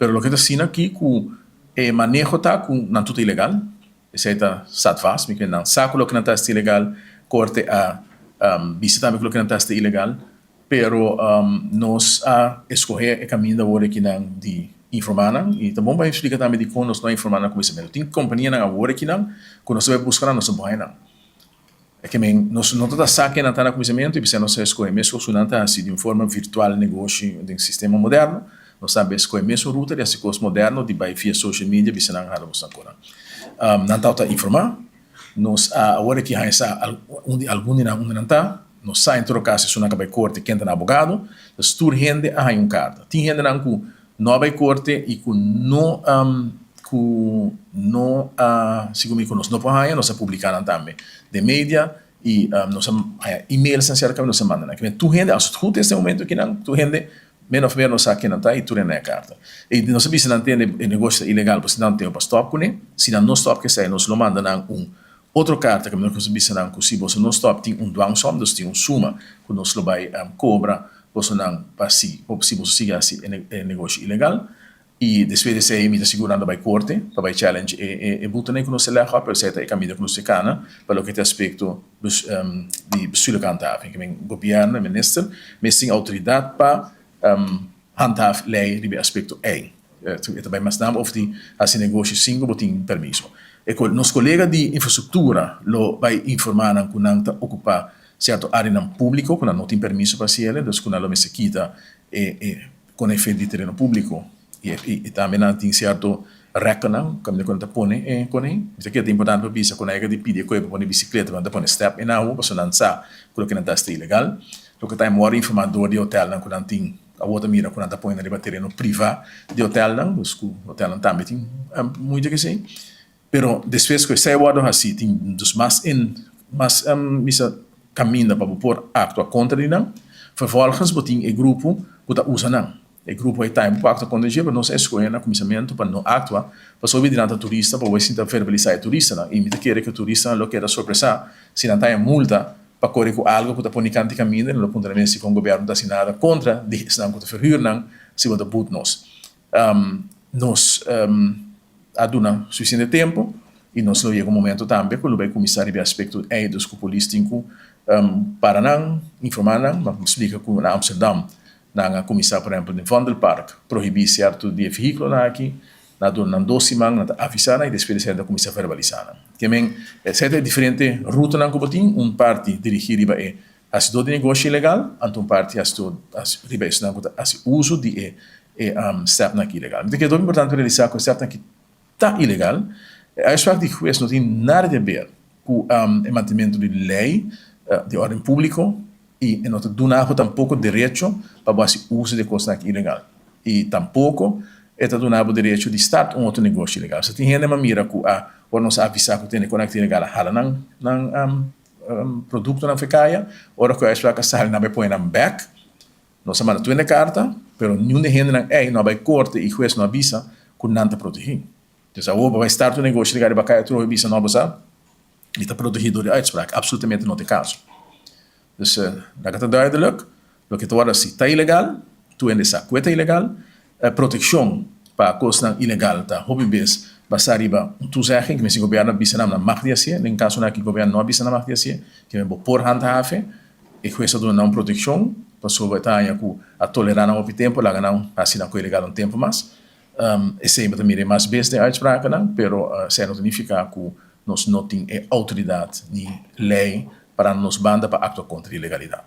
Pero loke ta asina aki ku e maneho ta ku nan tur ta ilegal, esei ta staat vast, mi ke nan sa ku loke nan ta hasi ta ilegal, korte a bisa tambe ku loke nan ta hasi ta ilegal, pero nos a eskohe e kaminda awor akinan di informá nan i ta bon pa mi splika tambe dikon nos no a informá nan kuminsamentu. Tin kompanianan awor akinan ku nos ta bai buska nan, nos ta bai nan. E ke men, nos no ta ta sa ke nan ta na kuminsamentu i p'esei nos a eskohe meskos ku nan ta hasi di un forma virtual negoshi den sistema moderno. Nos tambe eskohe mesun ruta di hasi kos moderno di bai via social media bisa nan hala bosnan konan. Nan tabata informá. Nos a awor aki haña sa un di algun di nan unda nan ta. Nos sa en todo kaso esunnan ka bai korte ken ta nan abogado. Dus tur hende a haña un karta. Tin hendenan ku no a bai korte i ku no ku no a sigun mi ku nos no por haña, nos a publiká nan tambe den media i nos a haña emails nan serka nos a manda nan. Kimen tur hende, als het goed is den momento akinan, tur hende min of meer nos sa ken nan ta i tur hende a haña karta. I nos a bisa nan tende e negoshi ta ilegal, pasobra nan tin pa stòp kuné. Si nan no stòp kesei nos lo manda nan un otro karta kaminda nos a bisa nan ku si boso no stòp tin un dwangsom, dus tin un suma ku nos lo bai kobra bosonan pa si si boso sigui hasi e negoshi ilegal. I despues di esei mi ta sigur nan ta bai korte pa bai challenge e butenan ku nos ta lèg òp, pero esei ta e kaminda ku nos ta kana pa loke ta aspekto di bestuurlijke handhaving. Ke men gobièrnu e minister mes tin outoridat pa handhaaf lei riba e aspekto ei. E ta bai mas nam of di hasi negoshi sin ku bo tin permiso. E nos kolega di infrastruktura lo bai informá nan ku nan ta okupá sierto áreanan públiko ku nan no tin permiso pa hasi el, dus ku nan lo mester kita e e konefe di tereno públiko. I i tambe nan tin sierto rèktonan kaminda ku nan ta pone e kone. Mi ta kere ta importante pa bisa ku nan yega di pidi e koe pa pone bisikleta, nan ta pone stèp en awa pasobra nan sa ku loke nan ta hasi ta ilegal. Loke ta e mor informá dor di hotelnan ku nan tin. Awor ta mira ku nan ta pone riba tereno privá di hotelnan, dus ku hotelnan tambe tin mucha ku esei. Pero despues ku esei wòrdu hasí tin dus mas en mas misa kaminda pa bo por aktua kontra di nan. Vervolgens bo tin e grupo ku ta usa nan. E grupo ei tambe por aktua kontra dje, pero nos a eskohe na kuminsamentu pa no aktua pasobra di nan ta turista pa bo e sinta verbalisá e turistanan. I mi ta kere ku e turistanan lo keda sorpresá si nan ta haña multa pa kore ku algu ku ta pone kanti kaminda, nan lo puntra mes dikon gobièrnu ta hasi nada kontra di esnan ku ta verhür nan si bo ta but nos. Nos a duna sufisiente tempu i nos lo yega un momento tambe ku lo bai kuminsá riba e aspekto ei, dus ku polis tin ku para nan, informá nan, nan splika ku na Amsterdam nan a kuminsá por ehèmpel den Vondelpark prohibí sierto di e vehíkulonan aki. Nan a duna nan dos siman, nan ta avisá nan i despues di esei nan ta kuminsá verbalisá nan. Ke men, esei ta e diferente rutanan ku bo tin, un parti dirigí riba e hasidó di negoshi ilegal, anto un parti hasidó riba esnan ku ta hasi uso di e e stèpnan aki ilegal. Mi ta kere hopi importante pa realisá ku e stèpnan aki ta ilegal. E uitspraak di hues no tin nada di haber ku e mantementu di lei di órden públiko. I e no ta duna bo tampoko derecho pa bo hasi uso di e kosnan aki ilegal. I tampoko e ta duna bo derecho di start un otro negoshi ilegal. So tin hende m'a mira ku a ora nos a avisá ku tene konekta ilegal a hala nan nan produktonan for e kaya. Ora ku e uitspraak a sali nan bai pone nan bèk. Nos a manda tur hende karta, pero niun di e hendenan ei no a bai korte i hues no a bisa ku nan ta protegí. Dus awor bo bai start un negoshi ilegal riba kaya tur hopi bisa no bo sa. Mi ta protegí dor di uitspraak. Absolutamente no ta e kaso. Dus laga ta duidelijk, loke ta wòrdu hasi ta ilegal, tur hende sa ku e ta ilegal. Protekshon pa kosnan ilegal ta hopi bes basá riba un toezegging, ke men si gobièrnu a bisa nan, nan mag di hasié. Den kasonan aki gobièrnu no a bisa nan mag di hasié, ke men bo por handhaven. E hues a duna nan un protekshon pasobra e ta haña ku a tolerá nan hopi tempu, laga nan hasi nan ku ilegal un tempu mas. Esei bo ta mira e mas bes den uitsprakennan, pero esei no ta nifiká ku nos no tin e outoridat ni lei pará na nos banda pa aktua kontra ilegalidat.